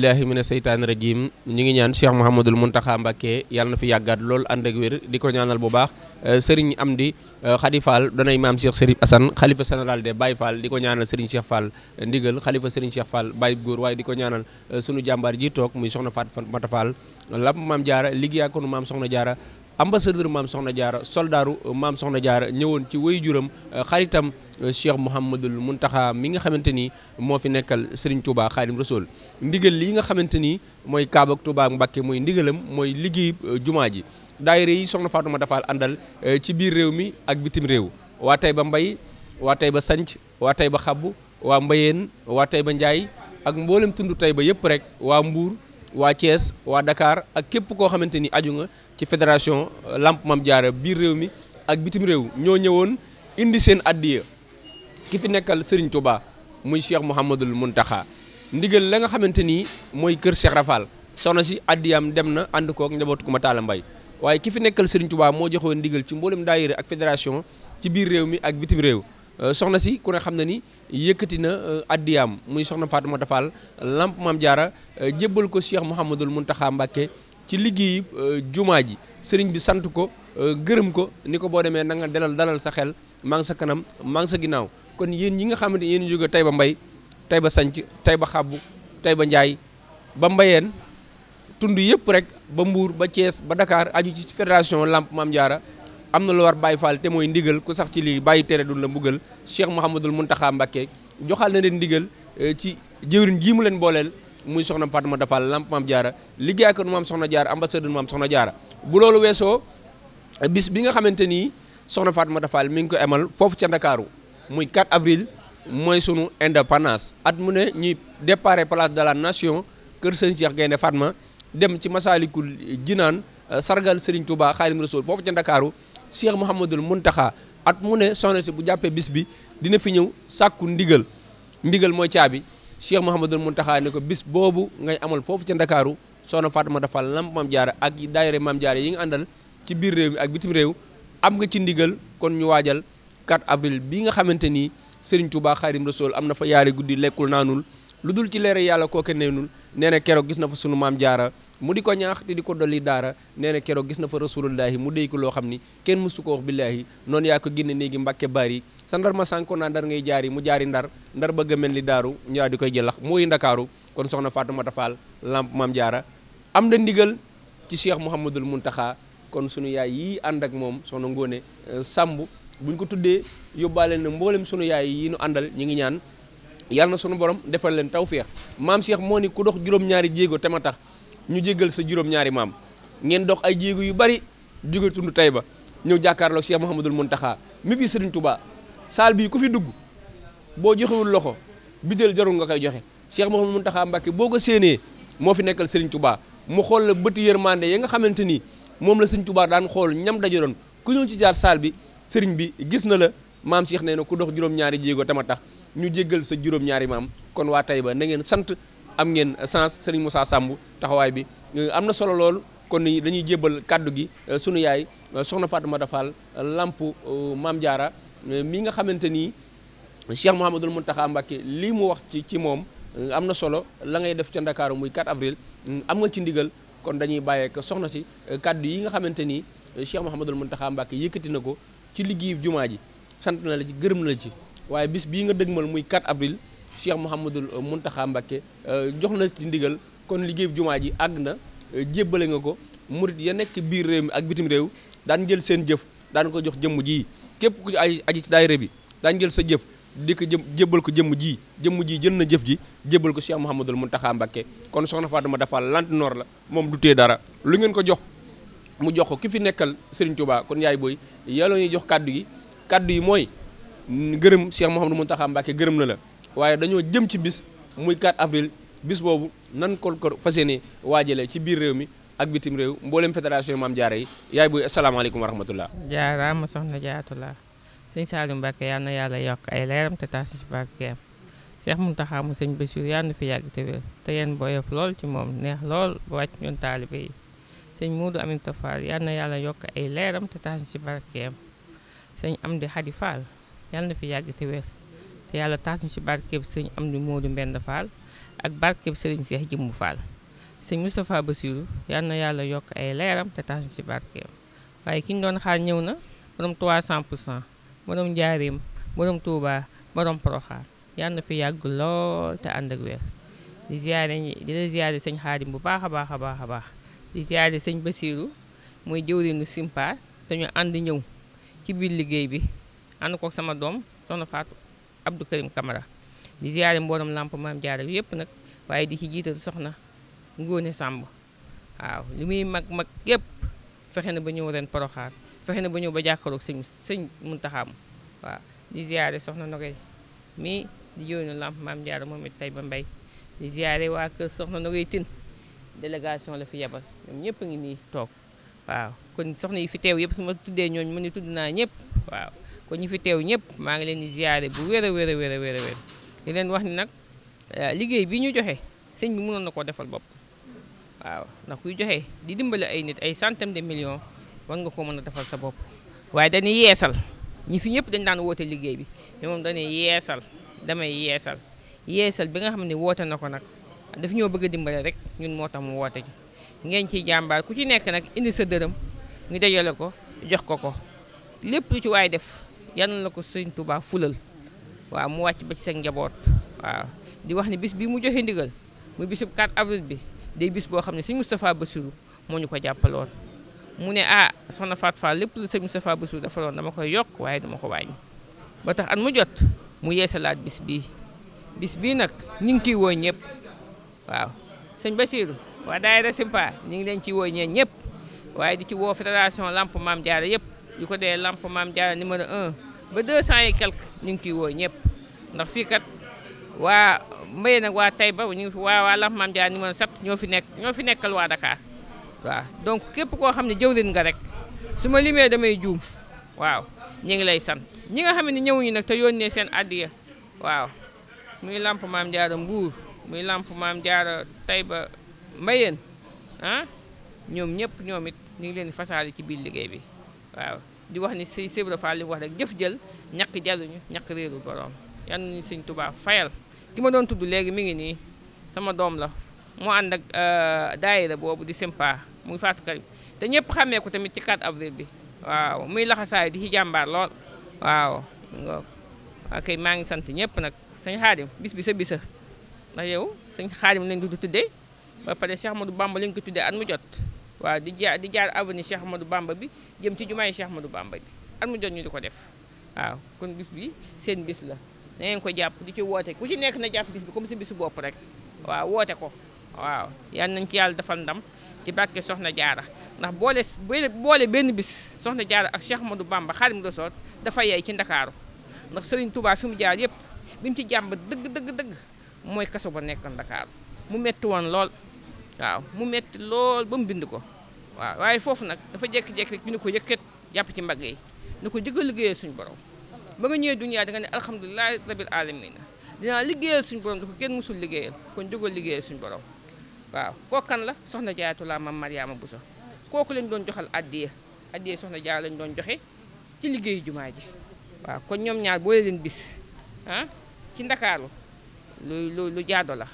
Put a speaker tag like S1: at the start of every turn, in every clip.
S1: billahi mina seytaani rajim ñi ngi ñaan Cheikh Mouhamadul Mountakha Mbacké yàlla na fi yàggaat lool ànd ak wér di ko ñaanal bu baax Serigne Amdi Khady Fall danay maam Cheikh Serif Assane xalifa général de Baye Fall di ko ñaanal Serigne Cheikh Fall ndigal xalifa Serigne Cheikh Fall Baye góor waaye di ko ñaanal sunu jàmbaar ji toog muy soxna Fatou Fall lamp maam Jaara liggéey ak maam soxna Jaara ambassadeur maam soxna Jaara soldaaru maam soxna Jaara ñëwoon ci way juram xaritam Cheikh Mouhamadul Mountakha mi nga xamante ni moo fi nekkal Serigne Touba Khadim Rasoul ndigal lii nga xamante ni mooy Kaaba ak Touba Mbacké mooy ndigalam mooy liggéey jumaa ji daayira yi soxna Fatoumata Fall àndal ci biir réew mi ak bitim réew waa Taïba Mbay waa Taïba Sanc waa Taïba Xabbu waa Mbayeen waa Taïba Njaay ak mboolem tundu Taïba yëpp rek waa Mbuur waa Thiès waa Dakar ak képp koo xamante ni aju nga ci fédération Lamp Mame Diarra biir réew mi ak bitim réew ñoo ñëwoon indi seen addiya ki fi nekkal Serigne Touba muy Cheikh Mouhamadul Mountakha ndigal la nga xamante ni mooy kër Cheikh Rafal soxna si addiyam dem na ànd kook njabootu ku ma taala mbay waaye ki fi nekkal Serigne Touba moo joxoon ndigal ci mboolem daayira ak fédération ci biir réew mi ak bitim réew soxna si ku ne xam na ni yëkkati na addiyaam muy soxna Fatoumata Fall Lamp Mame Diarra jébbal ko Cheikh Mouhamadul Mountakha Mbacké ci liggéey jumaa ji sëriñ bi sant ko gërëm ko ni ko boo demee na nga dalal sa xel maa ngi sa kanam maa ngi sa ginnaaw kon yéen ñi nga xamante yéen jóge Taïba Mbay Taïba Sanc Taïba Xabbu Taïba Njaay ba Mbayeen tund yëpp rek ba Mbuur ba Thiès ba Dakar aju ci fédération Lamp Mame Diarra am na lu war Baye Fall te mooy ndigal ku sax ci lii bàyyi tere dun la mbugal Cheikh Mouhamadul Mountakha Mbacké joxal na leen ndigal ci jëwriñ jii mu leen booleel muy soxna Fatoumata Fall Lamp Mame Diarra liggéey ak maam soxna Diarra ambassadeur maam soxna Diarra bu loolu weesoo bis bi nga xamante ni soxna Fatoumata Fall mi ngi ko emal foofu ca Ndakaaru muy 4 avril mooy sunu indépendance at mu ne ñuy déparé place de la nation kër sëñ Cheikh Gaynde Fatma dem ci Masalikul Jinaan sargal Serigne Touba Khadim Rasoul foofu ca Ndakaaru Cheikh Mouhamadul Mountakha at mu ne soxna si bu jàppee bis bi dina fi ñëw sàkku ndigal mooy caabi Cheikh Mouhamadul Mountakha ne ko bis boobu ngay amal foofu ca Ndakaaru soxna Fatoumata Fall Lamp Mame Diarra ak daayira Mame Diarra yi nga àndal ci biir réew mi ak bitim réew am nga ci ndigal kon ñu waajal 4 avril bi nga xamante ni Serigne Touba Khadim Rasoul am na fa yaari guddi lekkul naanul lu dul ci leere yàlla kooke neenul nee na keroog gis na fa sunu maam Diarra mu di ko ñaax te di ko dolli daara nee na keroog gis na fa rasulullahi mu déy ko loo xam ni kenn mësu ko wax billaahi noonu yaa ko génne néegi Mbàkke bari sa ndar ma sànko naa ndar ngay jaari mu jaari ndar bëgg a mel ni daaru ñaa di koy jëlax mooy Ndakaaru kon soxna Fatoumata Fall Lamp Mame Diarra am na ndigal ci Cheikh Mouhamadul Mountakha kon sunu yaay yi ànd ak moom soxna Ngóone Samb buñ ko tuddee yóbbaale na mboolem sunu yaay yi nu àndal ñi ngi ñaan yàlla na sunu borom defal leen tawféex maam Cheikh moo ni ku dox juróom-ñaari jéego te ma tax ñu jéggal sa juróom-ñaari maam ngeen dox ay jéego yu bari jóge tund Taïba ñëw jàkkaarloog Cheikh Mouhamadul Mountakha mi fi Serigne Touba saal bii ku fi dugg boo joxewul loxo bideel jarul nga koy joxe Cheikh Mouhamadul Mountakha Mbacké boo ko séenee moo fi nekkal Serigne Touba mu xool la bëti yërmande ya nga xamante ni moom la Serigne Touba daan xool ñam dajaloon ku ñëw ci jaar saal bi Serigne bi gis na la maam Cheikh nee na ku dox juróom-ñaari jéego te ma tax ñu jéggal sa juróom-ñaari maam kon waa Taïba na ngeen sant am ngeen sens Serigne Moussa Samb taxawaay bi am na solo lool kon dañuy jébbal kàddu gi sunu yaay soxna Fatoumata Fall Lamp Mame Diarra mi nga xamante ni Cheikh Mouhamadul Mountakha Mbacké lii mu wax ci moom am na solo la ngay def ca Ndakaaru muy 4 avril am nga ci ndigal kon dañuy bàyyeek soxna si kàddu yi nga xamante ni Cheikh Mouhamadul Mountakha Mbacké yëkkati na ko ci liggéeyu jumaa ji sant na la ci gërëm na la ci waaye bis bii nga dëgmal muy 4 avril Cheikh Mouhamadul Mountakha Mbacké jox na ci ndigal kon liggéey jumaa ji àgg na jébbale nga ko murit ya nekk biir réew mi ak bitim réew daan jël seen jëf daan ko jox jëmm ji képp ku ay aji ci daayira bi daan jël sa jëf di ko jébbal ko jëmm ji jël na jëf ji jébbal ko Cheikh Mouhamadul Mountakha Mbacké kon soxna Fatoumata Fall lantinoor la moom du tee dara lu ngeen ko jox mu jox ko ki fi nekkal Serigne Touba kon yaay booy yàlla ñuy jox kaddu yi mooy gërëm Cheikh Mouhamadul Mountakha Mbacké gërëm na la waaye dañoo jëm ci bis muy 4 avril bis boobu nan ko fas yéene waajale ci biir réew mi ak bitim réew mboolem fédération Mame Diarra yi yaay booy asalaamaaleykum wa rahmatullah
S2: jaaraama soxna jaatulaa sëñ Saliou Mbacké yal na yàlla yokk ay leeram te taas ci barkeem Cheikh Mountakha mu sëñ Bassirou yal na fi yàgg te wér te yéen boyof lool ci moom neex lool ba wàcc ñun taalibe yi sëñ Modou Aminta Fall yal na yàlla yokk ay leeram te taas ci barkeem sëñ Amdi Khady Fall yal na fi yàgg te wér te yàlla taas ci barkeem sëñ Amdi Modou Mbend Fall ak barkeb Serigne Cheikh Jëmmu Fall sëñ Moustapha Bassirou yal na yàlla yokk ay leeram te tax ñu ci barkeem waaye ki ñu doon xaar ñëw na borom 300% borom Njaaréem borom Touba borom Poroxaan yal na fi yàgg lool te ànd ak wér di la ziare sëñ Xaadim bu baax a baax a baax a baax di ziare sëñ Bassirou mooy jëwriñu Simpa te ñu ànd ñëw ci biir liggéey bi ànd ko sama doom soxna Fatou Abdou Karim Camara di ziare mboolem lamp maam Jaara yëpp nag waaye di ci jiital soxna Ngóone Sàmb waaw li muy mag yëpp fexe na ba ñëw ren Poroxaan fexe na ba ñëw ba jàkkaarloog sëñ Muntaxa waaw di ziare soxna Nogay mi di jëwriñu lamp maam Jaara moom it tey ba mbay di ziare waa kër soxna Nogay Tine délégation la fi yebal ñoom ñëpp a ngi nii toog waaw kon soxna yi fi teew yëpp su ma tuddee ñooñu mën ni tudd naa ñëpp waaw kon ñi fi teew ñëpp maa ngi leen di ziare bu wér a wér a wér a wér a wér di leen wax ni nag liggéey bi ñu joxe sëñ bi mënoon na koo defal bopp waaw ndax kuy joxe di dimbale ay nit ay centaine de millions war nga ko mën a defal sa bopp waaye dañuy yeesal ñi fi ñëpp dañ daan woote liggéey bi mais moom dañuy yeesal damay yeesal bi nga xam ne woote na ko nag daf ñoo bëgg a dimbale rek ñun moo tax mu woote ji ngeen ciy jàmbaar ku ci nekk nag indi sa dërëm ñu dajale ko jox ko lépp lu ci waay def yal na la ko sëñ Touba fulal waaw mu wàcc ba ci sa njaboot waaw di wax ne bis bi mu joxe ndigal muy bisub 4 avril bi day bis boo xam ne sëñ Moustapha Bassirou moo ñu ko jàppaloon mu ne soxna Fatou Fall lépp lu sëñ Moustapha Bassirou defaloon dama koy yokk waaye dama ko wàññi ba tax at mu jot mu yeesalaat bis bii nag ñu ngi ciy woo ñëpp waaw sëñ Bassirou waa daayira Simpa ñu ngi leen ci woo ñëpp waaye di ci woo fédération lamp maam Jaara yëpp yu ko dee lamp maam Jaara numéro 1 ba 200 et quelque ñu ngi ciy woo ñëpp ndax fii kat waa Mbaye nag waa Taïba ñu ngi fi waa lamp maam Jaara numéro 7 ñoo fi nekkal waa Dakar waaw donc képp koo xam ne jëwriñ nga rek su ma limee damay juum waaw ñu ngi lay sant ñi nga xam ne ñëwuñu nag te yónnee seen addiya waaw muy lamp maam Jaara Mbuur muy lamp maam Jaara Taïba Mbayeen ñoom ñëpp ñoom it ñu ngi leen di fasaale ci biir liggéey bi waaw di wax ni sëñ Sébra Fall li mu wax rek jëf jël ñàkk jaruñu ñàkk réerul borom yan nañu sëñ Tuubaa fayal ki ma doon tudd léegi mi ngi nii sama doom la mu ànd ak daayira boobu di Simpa muy Fatou Karim te ñëpp xàmmee ko tamit ci 4 avril bi waaw muy laxasaay di ci jàmbaar lool waaw ok maa ngi sant ñëpp nag sëñ Xaadim bis bi sa bisa ndax yow sëñ Xaadim lañ du tuddee ba pare Cheikh Ahmadou Bamba lañ ko tuddee at mu jot waaw di jaar avenue Cheikh Ahmadou Bamba bi jëm ci jumaay Cheikh Ahmadou Bamba bi at mu jot ñu di ko def waaw kon bis bi seen bis la na ngeen ko jàpp di ci woote ku ci nekk na jàpp bis bi comme si bisu bopp rek waaw woote ko waaw yal nañ ci yàlla defal ndam ci barke Soxna Jaara ndax boole benn bis Soxna Jaara ak Cheikh Ahmadou Bamba Xaadimu Rasuul dafa yey ci Ndakaaru ndax Serigne Touba fi mu jaar yëpp bi mu ci jàmb dëgg mooy kaso ba nekk Ndakaaru mu metti woon lool waaw mu metti lool ba mu bind ko waaw waaye foofu nag dafa jékki-jékki rek ñu ne ko yëkkat jàpp ci mbagg yi ne ko jëgal liggéeyal suñu borom ba nga ñëwee dunya da nga ne alhamdulilahi rabil alamin dinaa liggéeyal suñu borom dafa kenn musul liggéeyal kon jógal liggéeyal suñu borom waaw kookan la soxna Jaaratullaa Maam Mariama Bousso kooku lañ doon joxal addiya soxna Jaara lañ doon joxe ci liggéeyu jumaa ji waaw kon ñoom ñaar boole leen bis ci Ndakaaru lu jaado la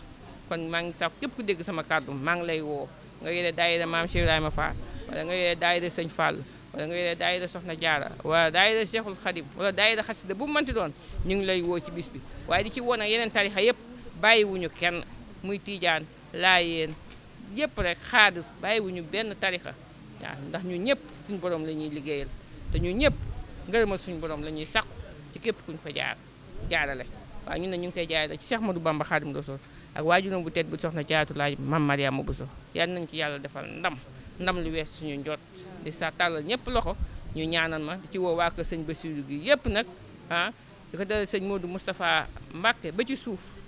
S2: kon maa ngi sax képp ku dégg sama kàddu maa ngi lay woo nga yore daayira Maam Cheikh Ibrahima Fall wala nga yore daayira Sëñ Fall wala nga yore daayira Soxna Jaara wala daayira Cheikhul Khadim wala daayira xasida bu mu mënti doon ñu ngi lay woo ci bis bi waaye di ci woo nag yeneen tarixa yëpp bàyyiwuñu kenn muy Tiijaan Laayeen yëpp rek Xaadir bàyyiwuñu benn tarixa waaw ndax ñu ñëpp suñu borom la ñuy liggéeyal te ñu ñëpp ngërëmal suñu borom la ñuy sàkku ci képp kuñ fa jaarale waaw ñun ne ñu ngi koy jaarale ci Cheikh Ahmadou Bamba Xaadimu Rasuul ak waajuram bu tedd bu soxna Jaaratullaa Maam Mariama Bousso yal nañ ci yàlla defal ndam lu wees suñu njot di sa tàllal ñëpp loxo ñu ñaanal ma di ci woo waa kër sëñ Bassirou gi yëpp nag di ko dalal sëñ Modou Moustapha Mbacké ba ci suuf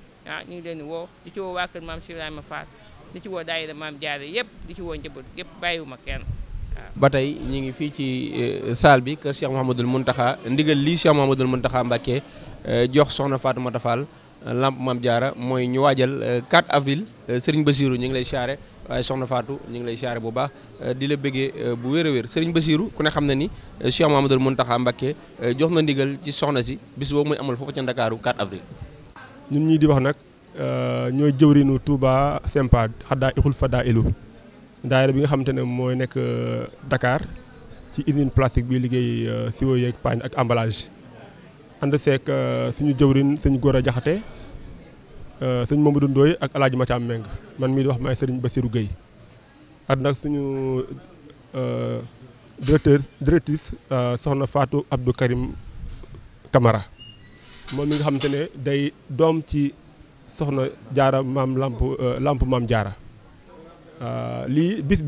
S2: ñu ngi leen di woo di ci woo waa kër Maam Cheikh Ibrahima Fall di ci woo daayira Maam Jaara yëpp di ci woo njaboot yëpp bàyyiwuma kenn
S1: ba tey ñu ngi fii ci salle bi kër Cheikh Mouhamadoul Mountakha ndigal lii Cheikh Mouhamadoul Mountakha Mbacké jox soxna Fatoumata Fall lamp Maam Jaara mooy ñu waajal 4 avril Serigne Bassirou ñu ngi lay siyaare waaye soxna Fatou ñu ngi lay siyaare bu baax di la bëggee bu wér a wér Serigne Bassirou ku ne xam na ni Cheikh Mouhamadoul Mountakha Mbacké jox na ndigal ci soxna si bis boobu muy amal foofu ca Ndakaaru 4 avril.
S3: ñun ñii di wax nag ñooy jëwriñu Touba Sempa xaddaa ixul fadaa ilu daayira bi nga xamante ne mooy nekk Dakar ci usine plastique bi liggéey siwo yeeg paañ ak emballage ànd seek suñu jëwriñ sëñ Gora Jaxate sëñ Mamadou Ndoye ak Alaaji Mathiam Meng man mii di wax maay sëriñ Bassirou Gueye ak nag suñu directrice soxna Fatou Abdou Karim Camara moom mi nga xamante ne day doom ci soxna jaara maam lamp maam jaara lii bisu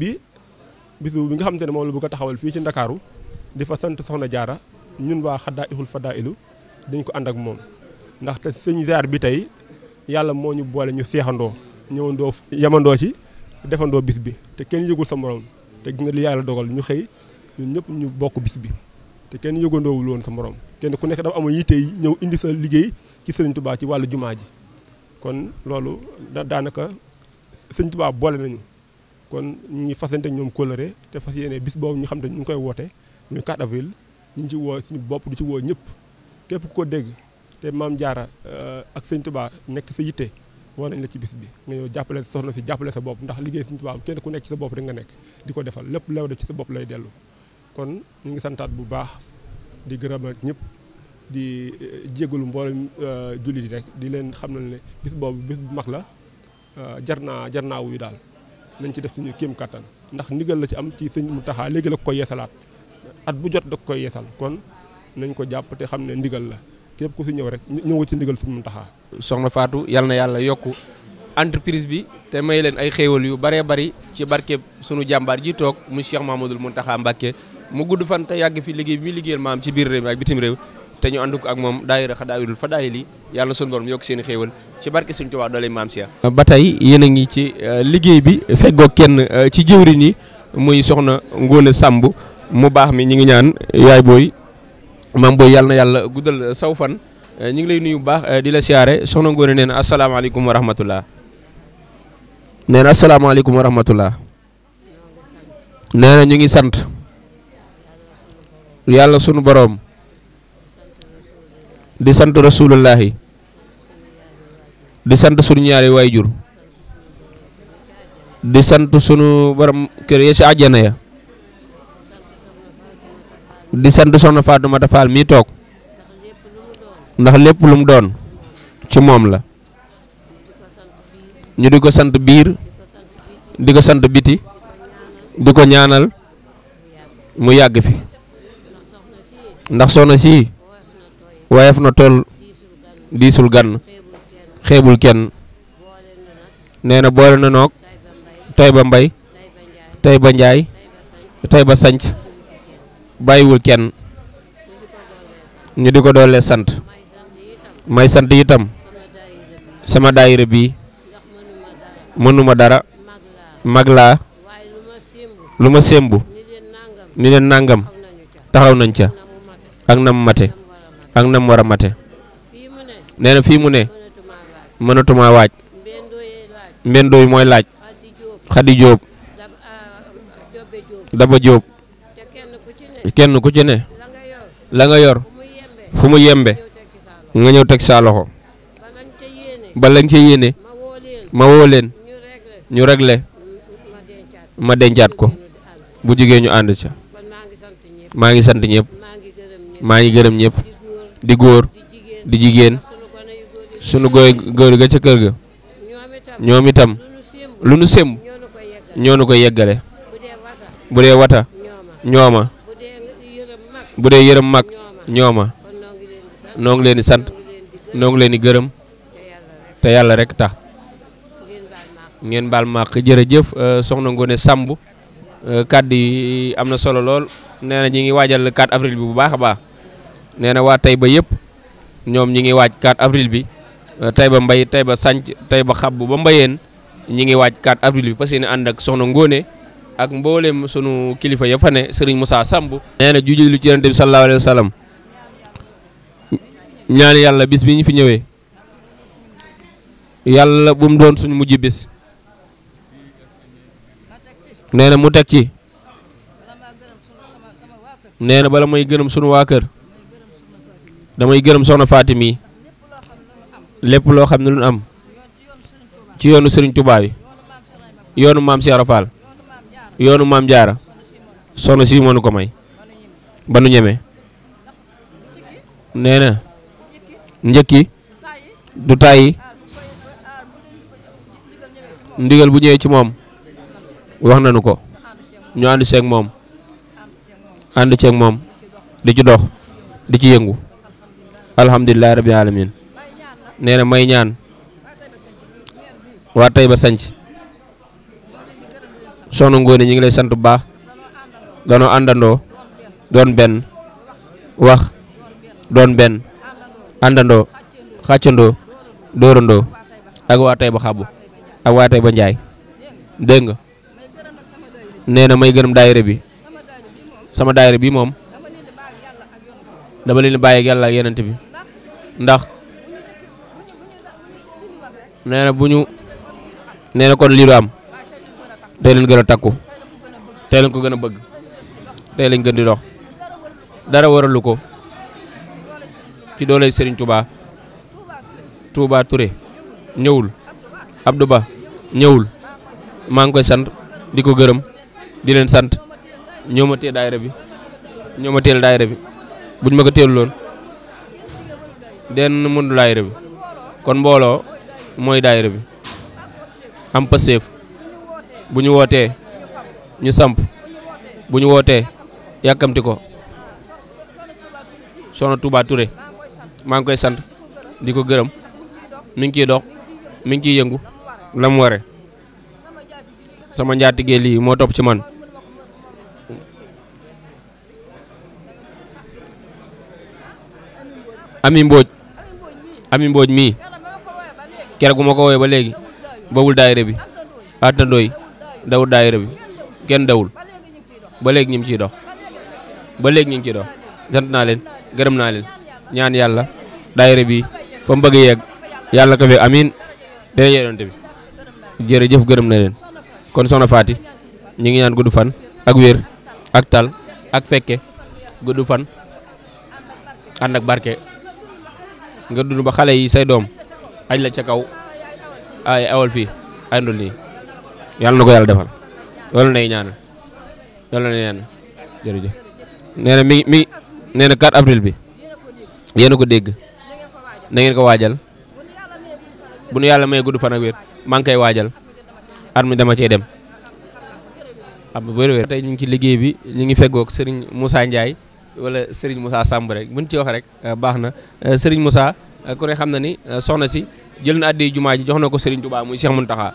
S3: bi nga xamante ne moom la bëgg a taxawal fii ci Ndakaaru di fa sant soxna jaara ñun waa xaddaa ixul fadaa ilu dañ ko ànd ak moom ndaxte sëñ ziar bi tey yàlla moo ñu boole ñu seexandoo ñëwandoo yamandoo ci defandoo bis bi te kenn yëgul sa morom te gis nga li yàlla dogal ñu xëy ñun ñëpp ñu bokk bis bi te kenn yëgandoowul woon sa morom kenn ku nekk dafa amoon yitte yi ñëw indi sa liggéey ci Sëriñ Tuubaa ci wàllu jumaa ji kon loolu daanaka Sëriñ Tuubaa boole nañu kon ñu ngi fasante ñoom kóllëre te fas yéene bis boobu ñu xam te ñu ngi koy woote muy 4 avril ñu ngi ci woo suñu bopp di ci woo ñëpp képp ku ko dégg te maam jaara ak Sëriñ Tuubaa nekk sa yitte woo nañ la ci bis bi nga ñëw jàppale soxna si jàppale sa bopp ndax liggéey Sëriñ Tuubaa kenn ku nekk ci sa bopp rek nga nekk di ko defal lépp lew de ci sa bopp lay dellu kon ñu ngi santaat bu baax di gërëmal ñëpp di jégalu mboolem jullit yi rek di leen xam ne bis boobu bis bu mag la jar naa wuyu daal nañ ci def suñu kéem kattan ndax ndigal la ci am ci Sëñ Muntaxa léegi la koy yeesalaat at bu jot da koy yeesal kon nañ ko jàpp te xam ne ndigal la képp ku fi ñëw rek ñëw ci ndigal Sëñ Muntaxa.
S1: soxna Fatou yal na yàlla yokku entreprise bi te may leen ay xéewal yu baree bari ci barkeb sunu jàmbaar ji toog mu Cheikh Mouhamadoul Mountakha Mbacké mu gudd fan te yàgg fi liggéey bi muy liggéeyal maam ci biir réew mi ak bitim réew te ñu ànd ko ak moom daayira Xadaa'ilul Fadaa'ili yàlla na sunu borom yokk seen i xéewal ci barke Sëñ Tuubaa doole maam Cheikh. ba tey yéen a ngi ci liggéey bi feggoo kenn ci jëwriñ yi muy soxna Ngóone Samb mu baax mi ñi ngi ñaan yaay booy maam booy yàlla na yàlla guddal saw fan ñu ngi lay nuyu bu baax di la siyaare soxna Ngóone nee na asalaamaaleykum wa rahmatullah nee na asalaamaaleykum wa rahmatullah nee na ñu ngi sant yàlla sunu boroom di sant rasulullahi di sant sunu ñaari waayjur di sant sunu borom kër ya ci àjjana ya di sant soxna Faatumata Faal mii toog ndax lépp lu mu doon ci moom la ñu di ko sant biir di ko sant biti di ko ñaanal mu yàgg fi ndax soxna si woyof na toll diisul gann xeebul kenn nee na boole na noog Tayba Mbay Tayba Njaay Tayba Sanc bàyyiwul kenn ñu di ko doole sant may sant itam sama daayira bii mënuma dara mag laa lu ma sémbu ni leen nangam taxaw nañ ca ak nam mate ak nam war a mate nee na fii mu ne mënatuma waaj mbendooy mooy laaj Xadi Jóob Daba Jóob kenn ku ci ne la nga yor fu mu yembe nga ñëw teg sa loxo ba lañ ca yéene ma woo leen ñu réglé ma dencaat ko bu jigee ñu ànd ca maa ngi sant ñëpp maa ngi gërëm ñëpp di góor di jigéen sunu góor ga ca kër ga ñoom itam lu nu sémb ñoo nu ko yeggale bu dee wata ñooma bu dee yërëm mag ñooma noo ngi leen di sant noo ngi leen di gërëm te yàlla rek tax ngeen baal maaq jërëjëf soxna Ngóone Samb kàddu yi am na solo lool nee na ñi ngi waajal 4 avril bi bu baax a baax nee na waa Tayba yëpp ñoom ñi ngi waaj 4 avril bi Tayba Mbay Tayba Sanc Tayba Xabbu ba Mbayeen ñi ngi waaj 4 avril bi fas yéene ànd ak soxna Ngóone ak mboolem sunu kilifa ya fa ne Serigne Moussa Samb nee na juju lu ci Yonent bi sallallahu alayhi wa sallam ñaan yàlla bis bi ñu fi ñëwee yàlla bu mu doon suñu mujj bis nee na mu teg ci nee na bala may gërëm sunu waa kër damay gërëm soxna Fatim yi lépp loo xam ne lu am ci yoonu Serigne Touba bi yoonu maam Cheikh Ibra Fall yoonu maam Jaara soxna si mënu ko may ba nu ñeme nee na njëkki du tàyyi ndigal bu ñëwee ci moom wax nañu ko ñu ànd ceeg moom di ci dox di ci yëngu alhamdulilah rabbil alamin nee na may ñaan waa Taïba Santhie soxna Ngoone ñi ngi lay sant bu baax danoo àndandoo doon benn wax doon benn àndandoo xàccandoo dóorandoo ak waa Taïba Xabu ak waa Taïba Njaay dégg nga nee na may gërëm daayira bi sama daayira bi moom dama leen di bàyyi ak yàlla ak yenent bi ndax nee na kon lii du am tey leen gën a takku tey leen ko gën a bëgg tey leen gën di dox dara waralu ko ci dooley Serigne Touba Touré ñëwul Abdou Ba ñëwul maa ngi koy sant di ko gërëm di leen sant ñoo ma teel daayira bi buñ ma ko teeluloon den mëndu daayira bi kon mbooloo mooy daayira bi am paseef bu ñu wootee ñu samp bu ñu wootee yàkkamti ko soxna Touba Touré maa ngi koy sant di ko gërëm mi ngi ciy dox mi ngi ciy yëngu la mu ware sama njaatige lii moo topp ci man Ami Mbodj mii keroog gu ma ko woowee ba léegi bawul daayira bi attandooy dawul daayira bi kenn dawul ba léegi ñu ngi ciy dox sant naa leen gërëm naa leen ñaan yàlla daayira bi fa mu bëgg yegg yàlla ko fi amiin te yonent bi jërëjëf gërëm na leen kon soxna Faty ñu ngi ñaan gudd fan ak wér ak tal ak fekke gudd fan ànd ak barke nga dund ba xale yi say doom aj la ca kaw ay awal fii ay ndul nii yàlla na ko yàlla defal loolu nay ñaanal jërëjëf nee na mi nee na 4 avril bi yéen a ko dégg na ngeen ko waajal bu nu yàlla may gudd fan ak wér maa ngi koy waajal at mi dama cee dem am wér tey ñu ngi ci liggéey bi ñu ngi feggoog Serigne Moussa Ndiaye wala Serigne Moussa Samb rek buñ ci wax rek baax na Serigne Moussa ku ne xam na ni soxna si jël na addi jumaa ji jox na ko Serigne Touba muy Cheikh Mountakha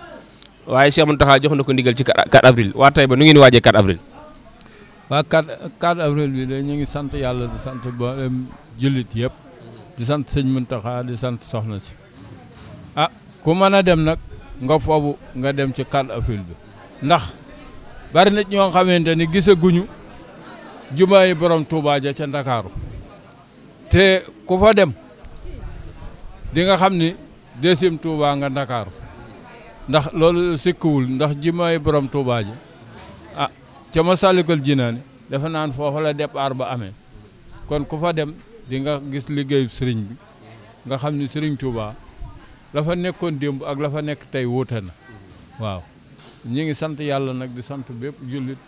S1: waaye Cheikh Mountakha jox na ko ndigal ci 4 avril waa Taïba nu ngeen waajee 4 avril.
S4: waa 4 avril bi de ñu ngi sant yàlla di sant mboolem jullit yëpp di sant sëñ Mountakha di sant soxna si ku mën a dem nag nga foofu nga dem ci 4 avril bi ndax bari na ñoo xamante ni gisaguñu jumaa yi borom Touba ja ca Ndakaaru te ku fa dem di nga xam ni deuxième Touba nga Ndakaaru ndax loolu sikkuwul ndax jumaa yi borom Touba ji ca Masaalikul Jinaan dafa naan foofu la départ ba amee kon ku fa dem di nga gis liggéeyu sëriñ bi nga xam ni sëriñ Touba la fa nekkoon démb ak la fa nekk tey wuute na waaw ñi ngi sant yàlla nag di sant bépp jullit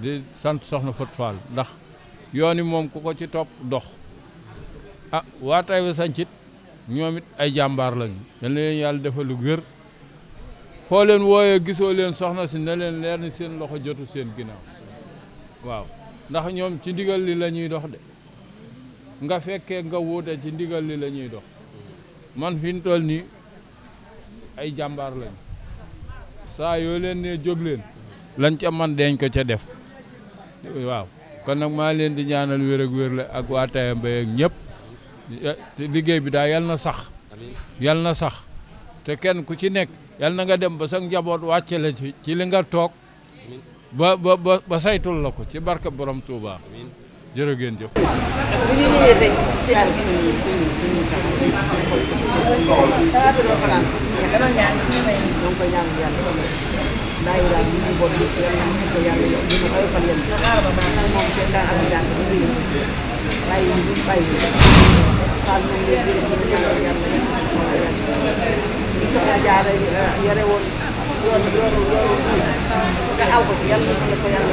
S4: di sant soxna Fatou Fall ndax yooni moom ku ko ci topp dox waa Taïba Santhie ñoom it ay jàmbaar lañu dañ leen yàlla defal lu wér foo leen wooyee gisoo leen soxna si ne leen leer ni seen loxo jotu seen ginnaaw waaw ndax ñoom ci ndigal li la ñuy dox de nga fekkee nga wuute ci ndigal li la ñuy dox man fi ñu toll nii ay jàmbaar lañu saa yoo leen ne jóg leen lañ ca man deñ ko ca def waaw kon nag maa leen di ñaanal wér ak wér la ak waa Taïba ak ñëpp te liggéey bi daal yal na sax te kenn ku ci nekk yal na nga dem ba sa njaboot wàcce la ci li nga toog ba saytul la ko ci barke borom Touba jërë ngeen jëf.
S5: bu ñu ñëwee tey si àll bi suñu daayira bi ñu boot yëpp yàlla ñu ko yàlla yow ñu ko ayofal yéen moom seen daan organisation bi ñu si bàyyi ñu bàyyi Fall moom lay jërëm ñu ñaanal yàlla yàlla soxna Jaara yore woon yoonu nga aw ko ci yàlla na ko yàlla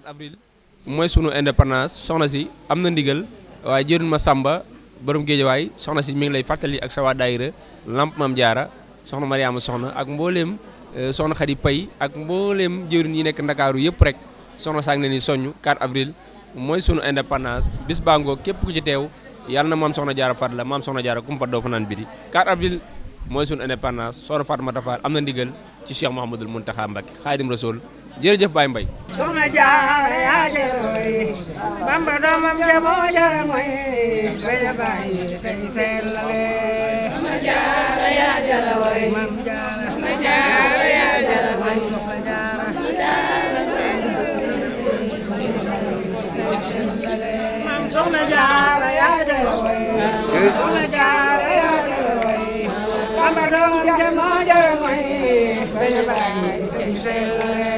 S1: avril mooy sunu indépendance soxna si am na ndigal waaye jërul ma Samba borom Géejawaay soxna si mi ngi lay fàttali ak sa waa daayira Lamp Maam Jaara soxna Mariama soxna ak mbooleem soxna Xadi Pay ak mbooleem jëwriñ yi nekk Ndakaaru yëpp rek soxna saa ngi leen di soññ 4 avril mooy sunu indépendance bis baa ngoog képp ku ci teew yàlla na maam soxna Jaara fat la maam soxna Jaara kum fat doo fa naan biti 4 avril mooy sunu indépendance soxna Fatmata Fall am na ndigal ci Cheikh Mouhamadoul Mountakha Mbacké Xaadim Rasul jërëjëf Baye Mbaye
S6: soxna Jaara yaa jaroy Bamba doomam ja moo jara moy baya baay tey sellale soxna Jaara yaa jaroy Mam Jaara soxna Jaara yaa jaroy soxna Jaara Mam soxna Jaara yaa jaroy soxna Jaara yaa jaroy Bamba doomam ja moo jara moy baya baay tey sellale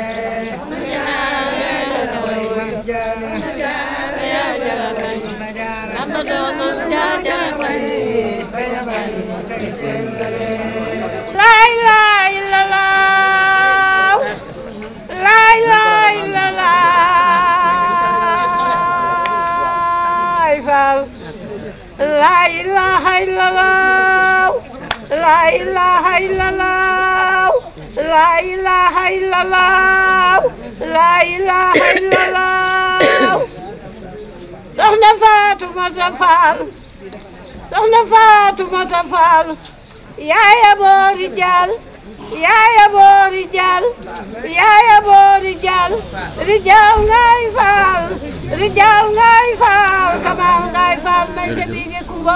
S6: soxna Faatumata Faal soxna Faatumata Faal yaaya boori jaal yaaya boori jaal yaaya boori jaal rijaaw ngay faal rijaaw ngay faal kamal ngay faal may sa biige kumba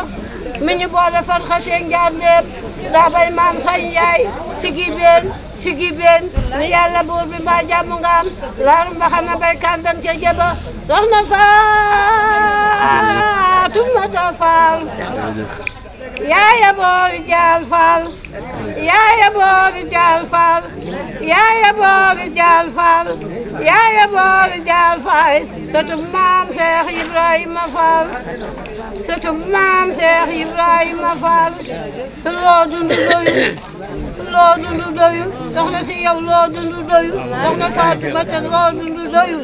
S6: mi ñu boole fan xasee njaandeem daa bay maam say njaay sigi been ni yàlla buur bi mbaa jàmm nga am laaru mba xam na bay kàndan ca jaba soxna Faatumata Faal yaaya boori jaal faal yaaya boori jaal faal yaaya boori jaal faal yaaya boori jaal faal sëtub maam Seex Ibrahima Faal sëtub maam Seex Ibrahima Faal loo dundu doyul soxna si yow loo dundu doyul soxna Faatumata loo dundu doyul